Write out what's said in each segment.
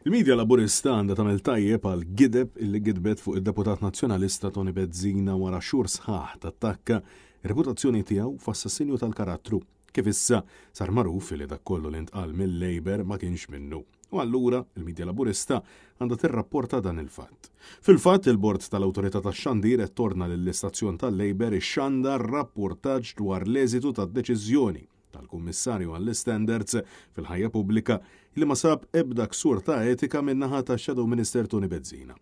Il-media Laburista għandha tagħmel tajjeb għal gideb illi gidbet fuq id-deputat Nazzjonalista Toni Bezzina wara xhur sħaħ tattakka r-reputazzjoni tiegħu f'assassinju tal-karattru, kif issa sar magħruf li dak kollu li ntqal mil-Labour ma kienx minnu. U allura il-media Laburista għandha tirrapporta dan il-fatt. Fil-fatt, il-Bord tal-Awtorità tax-Xandir qed torna lill-istazzjon tal-Labour ixxandar rappurtaġġ dwar l-eżitu tad-deċiżjoni tal-Kummissarju għall-Istandards fil-Ħajja Pubblika li ma sab ebda ksur ta' etika min-naħa tax-Shadow Minister Toni Bezzina.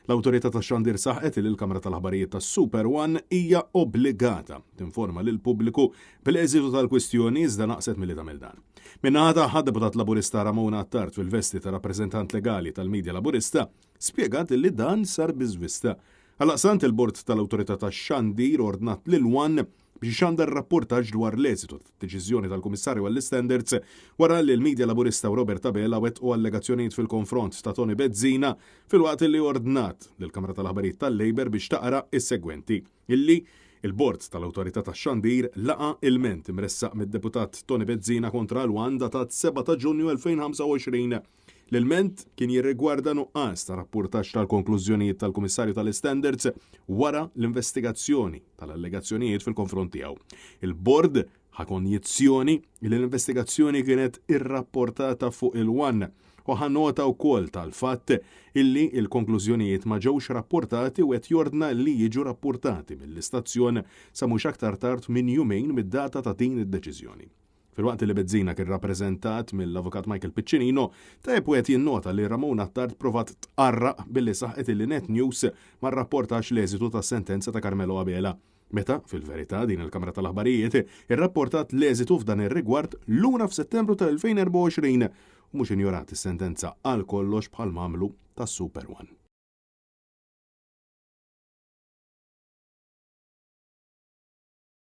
L-Awtorità tax-Xandir saħqet li l-Kamra tal-Aħbarijiet tas-Super One hija obbligata tinforma lill-pubbliku bl-eżitu tal-kwistjoni iżda naqset milli tagħmel dan. Min-naħa tagħha, deputat Laburista Ramona Attard fil-vesti ta' rappreżentant legali tal-media Laburista spjegat li dan sar bi żvista. Għalaqsant il-Bord tal-Awtorità tax-Xandir ordnat lil One biex ixandar rappurtaġġ dwar l-eżitu tad-deċiżjoni tal-Kummissarju għall-Istandards wara li l-media Laburista u Robert Abela wettqu allegazzjonijiet fil-konfront ta' Toni Bezzina filwaqt li ordnat lill-Kamra tal-Aħbarijiet tal-Labour biex taqra s-segwenti, Illi il-Bord tal-Awtorità tax-Xandir laqa' ilment imressaq mid-Deputat Toni Bezzina kontra l-One datat 7 ta' Ġunju 2025. L-ilment kien jirrigwarda nuqqas ta' rappurtaġġ tal-konklużjonijiet tal-Kummissarju tal-Istandards wara l-investigazzjoni tal-allegazzjonijiet fil-konfront tiegħu. Il-Bord ħa konjizzjoni li l-investigazzjoni kienet irrapportata fuq il-One u ħa nota wkoll tal-fatt illi l-konklużjonijiet ma ġewx rapportati u qed jordna li jiġu rapportati mill-istazzjon sa mhux aktar tard minn jumejn mid-data ta' din id-deċiżjoni. Filwaqt li Bezzina kien rappreżentat mill-Avukat Michael Piccinino, tajjeb wieħed jinnota li Ramona Attard provat tqarraq billi saħqet illi Net News ma rrapportax l-eżitu tas-sentenza ta' Carmelo Abela. Meta, fil-verità, din il-Kamra tal-Aħbarijiet irrapportat l-eżitu f'dan ir-rigward lura f'Settembru tal-2024 u mhux injorat is-sentenza għal kollox bħal m'għamlu tas-Super One.